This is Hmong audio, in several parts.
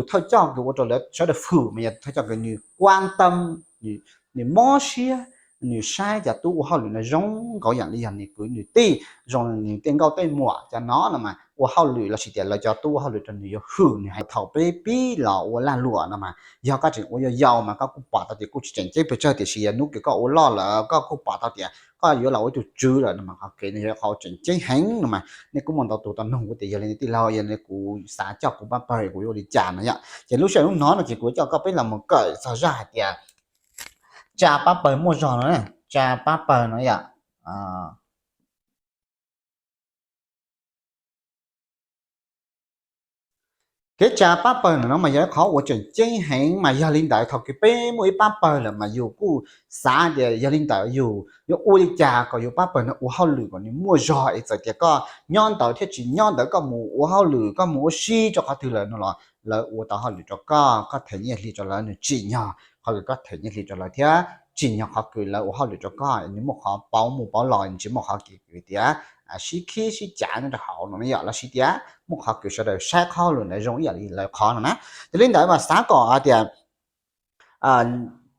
Tus thawj coj kws ua rau lawv sawv daws hwm mas yog tus thawj coj kws nws kuab tam, nws mob siab, nws saib cov tub ua hauj lwm no zoo nkaus yam li yog nws kwv nws tij, zoo nws tej nkauj tej muam cov no no mas ua hauj lwm lossis tias lawv cov tub ua hauj lwm rau nws yuav hwm nws heev. Thaum peb pib los ua lag luam no mas yog koj tseem ua yau yau mas koj kuj pom tau tias kuj tsis tseem ceeb pes tsawg, tiam sis yog hnub kws koj ua loj lawm koj kuj pom tau tias koj yuav los ua ib tug tswv lawm no mas qhov kev no yog qhov tseem ceeb heev no mas nej kuj muaj ntau tus tau nug kuv tias yog li tij laug, yog li kuv xav coj kuv pab pawg kuv yuav ua li cas no yom. Ces lub sij hawm hnub no no ces kuv coj koj peb los mus kawm txog zaj hais tias tsa pab pawg muaj zog no, tsa pab pawg no yom. Kev tsa pab pawg no mas yog ib qhov uas tseem ceeb heev mas yog li ntawd thaum kws peb muaj ib pab pawg lawm mas yus kuj xav tias yog li ntawd yus yuav ua li cas kom yus pab pawg no ua hauj lwm kom nws muaj zog es txawm tias koj nyob ntawd thiab tsis nyob ntawd koj mus ua hauj lwm koj mus ua si rau qhov twg lawm no los lawv ua tau hauj lwm rau koj, koj them nyiaj hli rau lawv nws tsim nyog qhov kws koj them nyiaj hli rau lawv thiab tsim nyog qhov kws lawv ua hauj lwm rau koj nws muaj qhov paub mus paub los nws tsis muaj qhov kws tias sib khib sib cav nyob rau hauv no yom, lossis tias muaj qhov kws sawv daws saib qhov hauj lwm ntawd zoo ib yam li lawv qhov no na. Ces li ntawd mas xav kom tias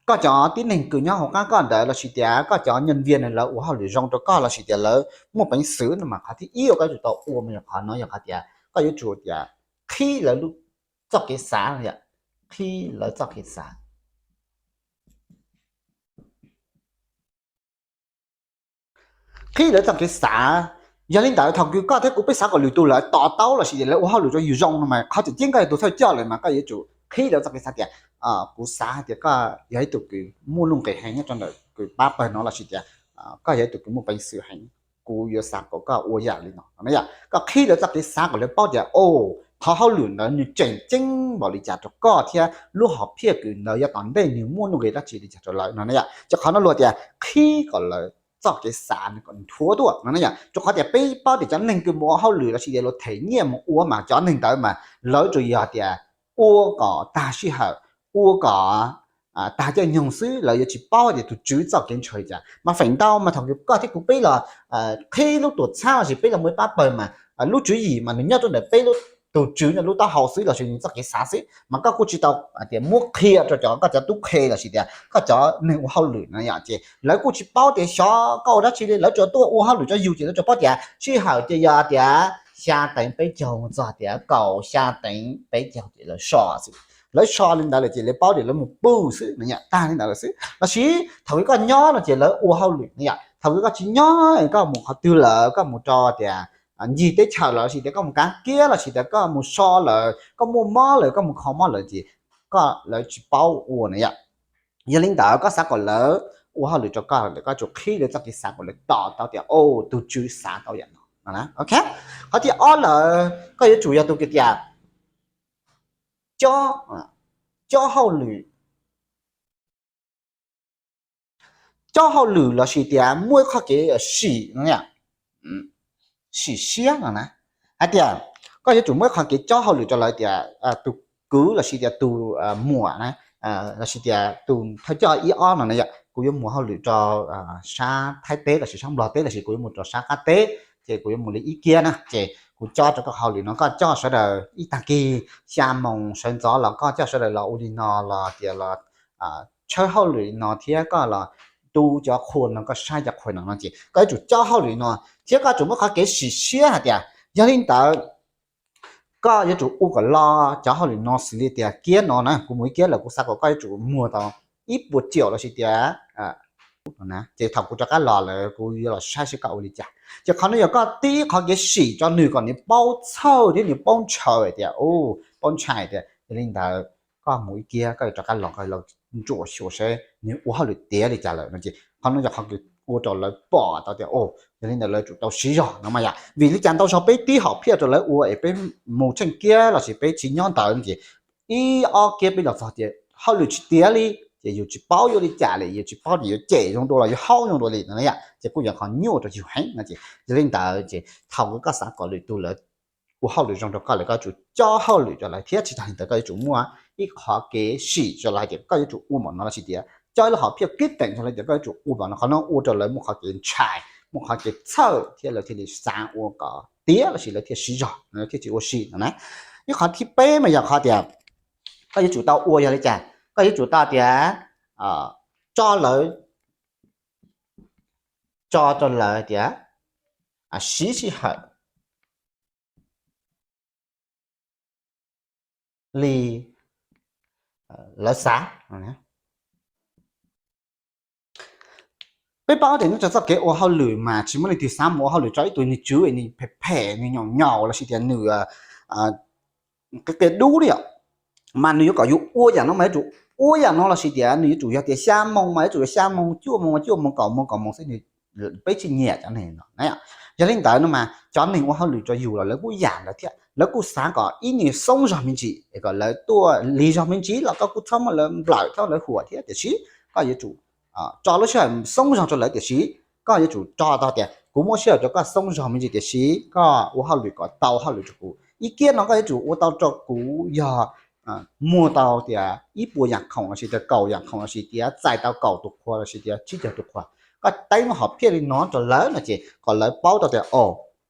koj cov tib neeg kws nyob hauv qab koj ntawd lossis tias koj cov nyob viaj no lawv ua hauj lwm zoo rau koj lossis tias lawv muaj peev xwm no mas qhov thib ib uas koj yuav tsum tau ua mas yog qhov no yog qhov tias koj yuav tsum tias qhib lawv lub txoj kev xav, qhib lawv txoj kev xav. Qhib lawv txoj kev xav. Yog li ntawd thaum kws koj thiab kuv peb xav kom lwm tus lawv to taub lossis tias lawv ua hauj lwm rau yus zoo no mas qhov tseem ceeb koj yog tus thawj coj lawm mas koj yuav tsum qhib lawv txoj kev xav tias kuv xav hais tias koj yog ib tug kws muaj nuj nqis heev nyob rau ntawm kws pab pawg no lossis tias koj yog ib tug kws muaj peev xwm heev, kuv yuav xav kom koj ua yam li no no yom. Koj qhib lawv txoj kev xav kom lawv paub tias o, qhov hauj lwm ntawd nws tseem ceeb npaum li cas rau koj thiab lub hom phiaj kws ntawd yav tom ntej nws muaj nuj nqis dab tsi li cas rau lawv no yom. Ces qhov no luag tias qhib kom lawv txoj kev xav nws kom nrhuav tuaj no yom. Rau qhov tias peb paub tias cov neeg kws mus ua hauj lwm lossis tias luag them nyiaj mus ua mas cov neeg ntawd mas lawv tsuas yog tias ua kom tag sij hawm, ua kom tag caij nyoog xwb, lawv yuav tsis paub tias tus tswv txoj kev ntshaw li cas. Mas feem ntau mas thaum koj thiab kuv peb los qhib lub tuam txhab lossis peb los muaj ib pab pawg mas lub tswv yim mas nws nyob rau ntawm peb lub, tus tswv no lub taub hau xwb lossis nws txoj kev xav xwb mas koj kuj tsis tau tias muab qhia rau cov, koj cov tub qhe lossis tias koj cov neeg ua hauj lwm no yom. Ces lawv kuj tsis paub tias xyov koj ua dab tsi li, lawv tsuas tuaj ua hauj lwm rau yus ces lawv tsuas paub tias sij hawm ces yog tias xya teev peb caug mus txog tias kaum xya teev peb caug ces lawv so xwb. Lawv so li ntawd lawm ces lawv paub tias lawv mus pw xwb no yom, tag li ntawd lawm xwb. Lossis thaum kws koj nyob no ces lawv ua hauj lwm no yom, thaum kws koj tsis nyob koj mus qhov twg lawm, koj mus rau tias ncig teb chaws lossis tias koj mus kav kiab lossis tias koj mus so lawm, koj muaj mob lawm, koj mus kho mob lawm ces koj, lawv tsis paub ua no yom. Yog li ntawd koj xav kom lawv ua hauj lwm rau koj, koj yuav tsum qhib lawv txoj kev xav kom lawv to taub tias o, tus tswv xav tau yam no no. Ok, qhov thib ob lawm koj yuav tsum yog tus kws tias cob, cob hauj lwm, cob hauj lwm lossis tias muaj ib qho kev sim no, sim siab no na, hais tias koj yuav tsum muaj ib qho kev cob hauj lwm rau lawv tias tus kwv lossis tias tus muam na, lossis tias tus thawj coj ib ob no na yom, kuv yuav mus hauj lwm rau sab Thaib teb lossis sab Nplog teb lossis kuv yuav mus rau sab qab teb, ces kuv yuav mus li ib kiab na, ces kuv cob rau koj hauj lwm no, koj coj sawv daws ib tag kis xya moos sawv ntxov los koj coj sawv daws los ua li no los tias los tshawb hauj lwm li no thiab koj los tu cov qhua no, koj saib cov qhua no no ces koj yuav tsum cob hauj lwm no, thiab koj yuav tsum muaj qhov kev sim siab hais tias yog li ntawd koj yuav tsum ua kom los cov hauj lwm no xws li tias kiab no na, kuv mus ib kiab lawm kuv xav kom koj yuav tsum muag tau ib puas caum lossis tias ces thaum kuv rov qab los lawm kuv yuav los saib seb koj ua li cas. Ces qhov no yog koj tib qhov kev sim rau nws kom nws paub txhawj thiab nws paub ntshaw tias, paub ntshai tias yog li ntawd koj mus ib kiab koj yuav rov qab los, koj los ntsuam xyuas seb nws ua hauj lwm tiav li cas lawm no ces qhov no yog qhov kws ua rau lawv pom tau tias o, yog li ntawd lawv tsum tau siv zog no mas yom. Vim li cas ntau zaug peb tib hom phiaj rau lawv ua es peb mus tsheej kiab lossis peb tsis nyob ntawd no ces ib ob kiab peb los txog tias hauj lwm tsis tiav li, ces yus tsis paub yuav li cas li, yus tsis paub tias yuav cem zoo dua los yuav haub zoo dua li no yom, ces kuj yog qhov nyuaj rau yus heev no ces yog li ntawd ces thaum koj xav kom lwm tus lawv ua hauj lwm zoo rau koj lawm koj yuav tsum cob hauj lwm rau lawv thiab tsis tag li ntawd koj yuav tsum muaj ib qhov kev sim rau lawv tias koj yuav tsum ua npaum no lossis tias cob ib lub hom phiaj kib teem rau lawv tias koj yuav tsum ua npaum no, qhov no ua rau lawv muaj qhov kev ntshai, muaj qhov kev txhawj thiab lawv thiaj li xav ua kom tiav lossis lawv thiaj siv zog no, lawv thiaj tsis ua si no na. Ib qhov thib peb mas yog qhov tias Koj yuav tsum tau ua yog li cas? Koj yuav tsum tau tias tso lawv, tso rau lawv tias siv sij hawm li lawv xav. Peb paub tias nyob rau txoj kev ua hauj lwm mas tsis muaj leej twg xav mus ua hauj lwm rau ib tug nws tswv nws phem phem nws nyaum nyaum lossis tias nws qia dub li yom, mas nws yuav kom yus ua yam no mas yuav tsum ua yam no lossis tias nws yuav tsum yog tias xya moo mas yuav tsum yog xya moo, cuaj moo mas cuaj moo, kaum moo kaum moo xwb. Peb tsis nyiam cov neeg no na. Yog li ntawd no mas cov neeg ua hauj lwm rau yus los lawv kuj yam ntawd thiab, lawv kuj xav kom ib nws xoob zog me ntsis es kom lawv tuaj lig zog me ntsis los koj kuj txhob muab lawv nplawm txhob lawv huam thiab. Tiam sis koj yuav tsum tso lub sij hawm xoob zog rau lawv tiam sis koj yuav tsum tso tau tias kuv muab sij hawm rau koj xoob zog me ntsis tiam sis koj ua hauj lwm kom tau hauj lwm rau kuv. Ib kiab no koj yuav tsum ua tau rau kuv yog muag tau tias ib puas yam khoom lossis tias kaum yam khoom lossis tias txais tau kaum tus qhua lossis tias tsib caug tus qhua. Koj teeb lub hom phiaj li no rau lawv no ces kom lawv paub tau tias o,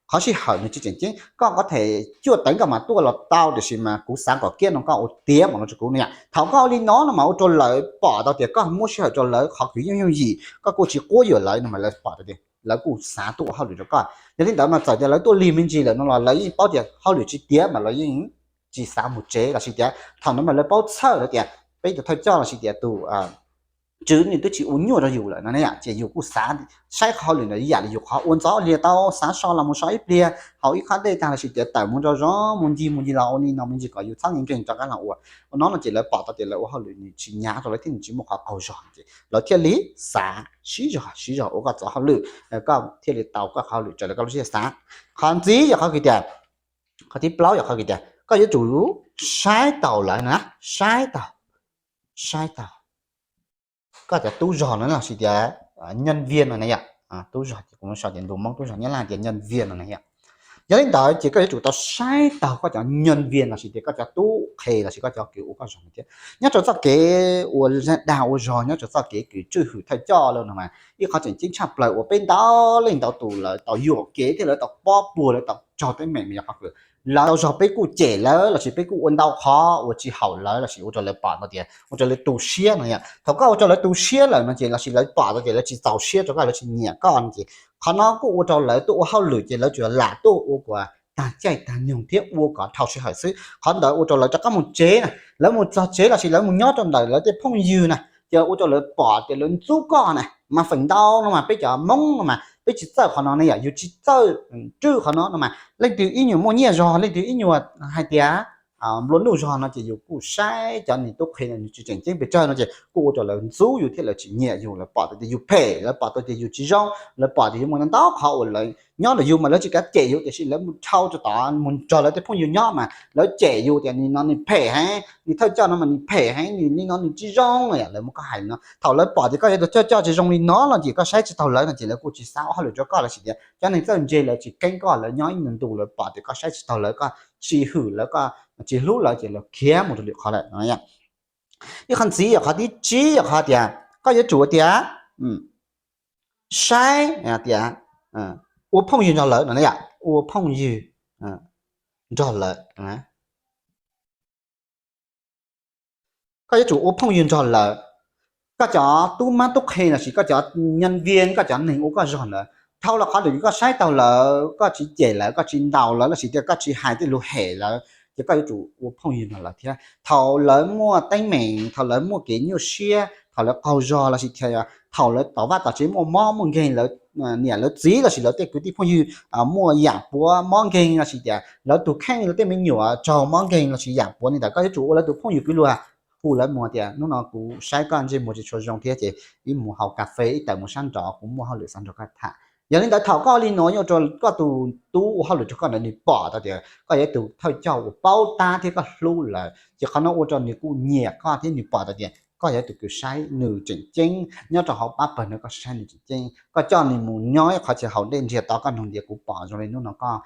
qhov sij hawm nws tsis tseem ceeb. Koj ko them cuaj teev koj mam tuaj los tau tiam sis mas kuv xav kom kiab no koj ua tiav mam no rau kuv no yom. Thaum koj ua li no no mas ua rau lawv pom tau tias koj muab sij hawm rau lawv qhov kws yooj yooj yim, koj kuj tsis quab yuam lawv no mas lawv pom tau tias lawv kuj xav tuaj ua hauj lwm rau koj. Yog li ntawd mas txawm tias lawv tuaj lig me ntsis lawm no los lawv yeej paub tias hauj lwm tsis tiav mas lawv yeej tsis xav mus tsev lossis tias thaum no mas lawv paub txhawj lawm tias peb tus thawj coj lossis tias tus tswv nws twb tsis ua nyuaj rau yus lawm no ne, ces yus kuj xav saib qhov hauj lwm ntawd ib yam li yus qhov ua ntxov lias tau xav so los mus so ib pliag haus ib qhov dej tag lossis tias tawm mus nraum zoov mus ncig mus ncig los ua li no me ntsis kom yus txhob nkees nkees rov qab los ua. Ua no no ces lawv pom tau tias lawv ua hauj lwm nws tsis hnyav rau lawv thiab nws tsis muaj qhov qaug zog ces lawv thiaj li xav siv zog siv zog ua koj txoj hauj lwm, koj thiaj li tau koj qhov hauj lwm raws li koj lub siab xav. Qhov ntxiv yog qhov kws tias, qhov thib plaub yog qhov kws tias koj yuav tsum saib taus lawv na, saib taus, saib taus koj cov tub zog no lossis tias nhân viên no na yom. Tub zog ces kuv so tias ntu Hmoob tub zog Nyab Laj tias nhân viên no na yom. Yog li ntawd ces koj yuav tsum tau saib taus koj cov nhân viên lossis tias koj cov tub qhe lossis koj cov kws ua koj zog no thiab. Nyob rau txoj kev ua dag ua zog, nyob rau txoj kev kws tswj hwm thawj coj lawm no mas ib qhov tseem ceeb tshaj plaws uas peb ntau leej ntau tus lawv tau yuam kev thiab lawv tau pob puag lawv tau raug teeb meem mas yog qhov kws lawv tau zog peb kuj cem lawv lossis peb kuj ua ntau qhov uas tsis haum lawv lossis ua rau lawv pom tau tias ua rau lawv tu siab no yom. Thaum koj ua rau lawv tu siab lawm no ces lossis lawv pom tau tias lawv tsis txaus siab rau koj, lawv tsis nyiam koj no ces qhov no kuj ua rau lawv tuaj ua hauj lwm ces lawv tsuas lam tuaj ua kom tag caij tag nyoog thiab ua kom dhau sij hawm xwb. Qhov ntawd ua rau lawv rov qab mus tsev na, lawv mus txog tsev lossis lawv mus nyob rau ntawm lawv tej phooj ywg na, ces ua rau lawv pom tias lawv ntxub koj na, mas feem ntau no mas peb cov Hmoob no mas peb tsis txawj qhov no ne yom, yus tsis txawj tswj qhov no no mas leej twg ib nyuag muaj nyiaj zog, leej twg ib nyuag hais tias nplua nuj zog no ces yus kuj saib cov nws tub qhe no nws tsis tseem ceeb pes tsawg no ces kuj ua rau lawv ntxub yus thiab lawv tsis nyiam yus, lawv pom tau tias yus phem, lawv pom tau tias yus tsis zoo, lawv pom tias yus muaj ntau qhov uas lawv nyob ntawm yus mas lawv tsis kav cem yus tiam sis lawv mus dhau rau tod mus nrog lawv tej phooj ywg nyob mas lawv cem yus tias nws no nws phem heev, nws thawj coj no mas nws phem heev, nws li no nws tsis zoo no yom, lawv muab koj hais li no. Thaum lawv pom tias koj yog tus thawj coj tsis zoo li no no ces koj saib tsis taus lawv no ces lawv kuj tsis xav ua hauj lwm rau koj lossis tias cov neeg txawj ntse lawv tsis keeb koj, lawv nyob ib ntu ntu lawv pom tias koj saib tsis taus lawv, koj tsis hwm lawv, koj tsis hlub lawv ces lawv khiav mus rau lwm qhov lawm no. Ib qhov ntxiv yog qhov thib tsib yog qhov tias koj yuav tsum tias saib tias ua phooj ywg nrog lawv no yom, ua phooj ywg nrog lawv. Koj yuav tsum ua phooj ywg nrog lawv, koj cov tub mab tub qhe lossis koj cov nhân viên, koj cov neeg ua koj zog ntawd, dhau los qhov ntawd koj saib taus lawv, koj tsis cem lawv, koj tsis ntaus lawv lossis tias koj tsis hais tej lus hem lawv, ces koj yuav tsum ua phooj ywg nrog lawv thiab. Thaum lawv muaj teeb meem, thaum lawv muaj kev nyuaj siab, thaum lawv qaug zog lossis thaum lawv tom vaj tom tsev muaj mob muaj nkeeg, lawv niam lawv txiv lossis lawv tej kwv tij phooj ywg muaj yam puav mob nkeeg lossis tias lawv tus kheej lawv tej me nyuam raug mob nkeeg lossis yam puav li ntawd, koj yuav tsum ua lawv tus phooj ywg kwv luag, hu lawv mus tias hnub no kuv saib koj ntsej muag tsis tshua zoo thiab ces wb mus haus kas fes ib tawm mus sab nraud, kuv muaj hauj lwm xav nrog koj tham. Yog li ntawd thaum koj ua li no yuav ua rau koj tus tub ua hauj lwm rau koj ntawd nws pom tau tias koj yog ib tug thawj coj uas paub tab thiab koj hlub lawv, ces qhov no ua rau nws kuj nyiam koj thiab nws pom tau tias koj yog ib tug kws saib nws tseem ceeb, nyob rau hauv pab pawg no koj saib nws tseem ceeb, koj coj nws mus nyob ib qhov chaw haus dej ntsiag to, koj nug tias kuv pom zoo li hnub no koj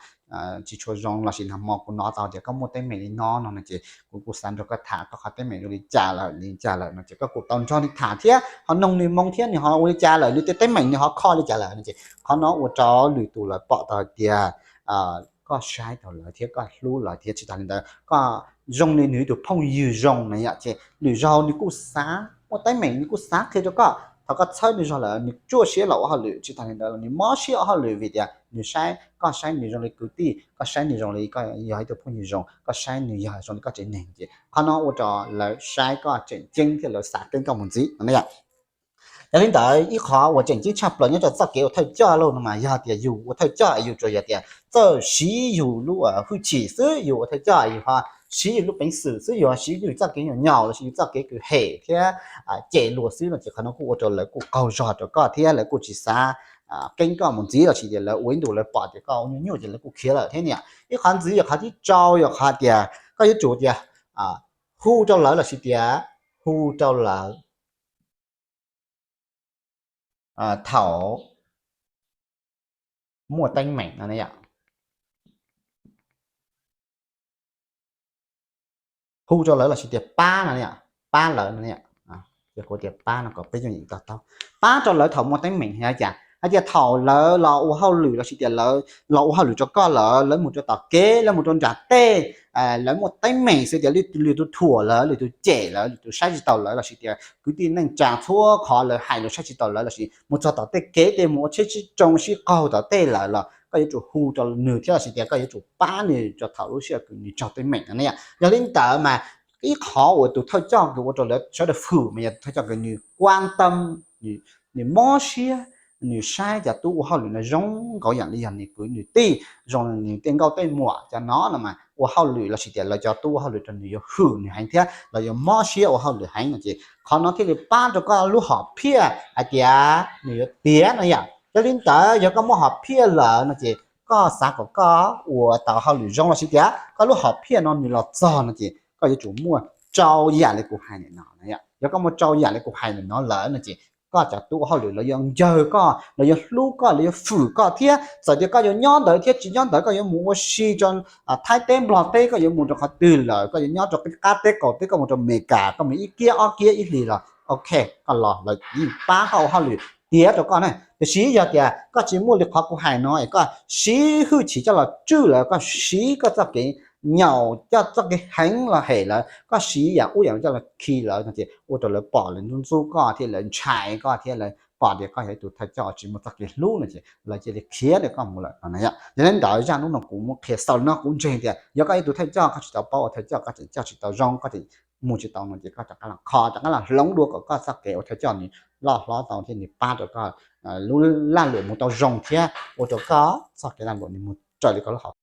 tsis tshua zoo lossis nag hmo kuv hnov tau tias koj muaj teeb meem li no no no ces kuv kuj xav nrog koj tham koj qhov teeb meem zoo li cas lawm li cas lawm no ces koj kuj tau nrog nws tham thiab ho noog nws moo thiab nws ho ua li cas lawm, nws tej teeb meem nws ho kho li cas lawm no ces qhov no ua rau lwm tus lawv pom tau hais tias koj saib taus lawv thiab koj hlub lawv thiab tsis tas li ntawd koj zoo li nws ib tug phooj ywg zoo na yom. Ces lwm zaus nws kuj xav muaj teeb meem, nws kuj xav qhia rau koj. Thaum koj txhawb nws zog lawm nws tsuaj siab los ua hauj lwm, tsis tas li ntawd los nws mob siab ua hauj lwm vim tias nws saib, koj saib nws zoo li kwv tij, koj saib nws zoo li koj yog ib tug phooj ywg zoo, koj saib nws yog zoo li koj tsev neeg. Ces qhov no ua rau lawv saib koj tseem ceeb thiab lawv xav keeb koj mus ntxiv no yom. Yog li ntawd ib qhov uas tseem ceeb tshaj plaws nyob rau txoj kev ua thawj coj los no mas yog tias yus ua thawj coj yus tsuas yog tias txawj siv yus lub hwj chim xwb, yus ua thawj coj yus ho siv yus lub peev xwm xwb, yus ho siv yus txoj kev nyuam nyaum los sis yus txoj kev kws hem thiab cem luag xwb no ces qhov no kuj ua rau lawv kuj qaug zog rau koj thiab lawv kuj tsis xav keeb koj mus ntxiv los sis tias lawv ua ib ntus lawv pom tias koj ua nyuaj nyuaj ces lawv kuj khiav lawm thiab niam. Ib qhov ntxiv yog qhov thib rau yog qhov tias koj yuav tsum tias hu rau lawv los sis tias hu rau lawv thaum muaj teeb meem no, hu rau lawv los sis tias pab no, pab lawv no, tias pab no kom peb yeej to taub, pab rau lawv thaum muaj teeb meem hais cas, hais tias thaum lawv los ua hauj lwm los sis tias lawv los ua hauj lwm rau koj lawm, lawv mus rau tom kev, lawv mus rau nram tej, lawv muaj teeb meem xwb tias lwm tus thuam lawv, lwm tus cem lawv, lwm tus saib tsis taus lawv los sis tias kwv tij neej tsa txhua qhov lawv hais los saib tsis taus lawv los sis mus txog tom tej kev tej mus ua tsheb sib tsoo sib qaug tom tej lawm los koj yuav tsum hu rau nws thiab los sis tias koj yuav tsum pab nws rau thaum lub sij hawm kws nws raug teeb meem no ne. Yog li ntawd mas ib qhov uas tus thawj coj kws ua rau lawv sawv daws hwm mas yog tus thawj coj kws nws kuab teeb, nws mob siab, nws saib cov tub ua hauj lwm no zoo nkaus yam li yog nws kwv nws tij, zoo li nws tej nkauj tej muam cov no no mas ua hauj lwm los sis tias lawv cov tub ua hauj lwm rau nws yuav hwm nws heev thiab los yuav mob siab ua hauj lwm heev no ces qhov no thiaj li pab rau koj lub hom phiaj hais tias nws yuav tiav no yom. Yog li ntawd yog koj muaj hom phiaj lawm no ces koj xav kom koj ua tau hauj lwm zoo los sis tias koj lub hom phiaj no nws los txog no ces koj yuav tsum muaj rau yam li kuv hais ntawm no. Yog koj muaj rau yam li kuv hais ntawm no lawm no ces koj cov tub ua hauj lwm lawv yuav ncaws koj, lawv yuav hlub koj, lawv yuav hwm koj thiab txawm tias koj yuav nyob ntawd thiab tsis nyob ntawd, koj yuav mus ua si rau Thaib teb Nplog teb, koj yuav mus rau qhov twg lawm, koj yuav nyob rau qab teb qaum teb, koj mus rau Amelikas, koj mus ib kiab ob kiab ib hlis los ok, koj los lawv yeej pab koj ua hauj lwm tiav rau koj na. Tiam sis yog tias koj tsis muaj li qhov kuv hais no es koj siv hwj chim coj los tswj lawv, koj siv koj txoj kev nyaum, coj txoj kev heev los hem lawv, koj siv yam ub yam no coj los khi lawv no ces ua rau lawv pom lawv ntxub ntxub koj thiab lawv ntshai koj thiab lawv pom tias koj yog ib tug thawj coj tsis muaj txoj kev hlub no ces lawv cia li khiav rau koj mus lawm no na yom. Yog li ntawd zaj hnub no kuv muab qhia xaus li no kuv ntseeg tias yog koj ib tug thawj coj koj tsis tau paub ua thawj coj, koj tseem coj tsis tau zoo, koj tseem mus tsis tau no ces koj rov qab los kho, rov qab los hloov dua kom koj txoj kev ua thawj coj nws loj hlob tau thiab nws pab rau koj lub laj luam mus tau zoo thiab ua rau koj txoj kev laj luam nws mus raws li koj lub hom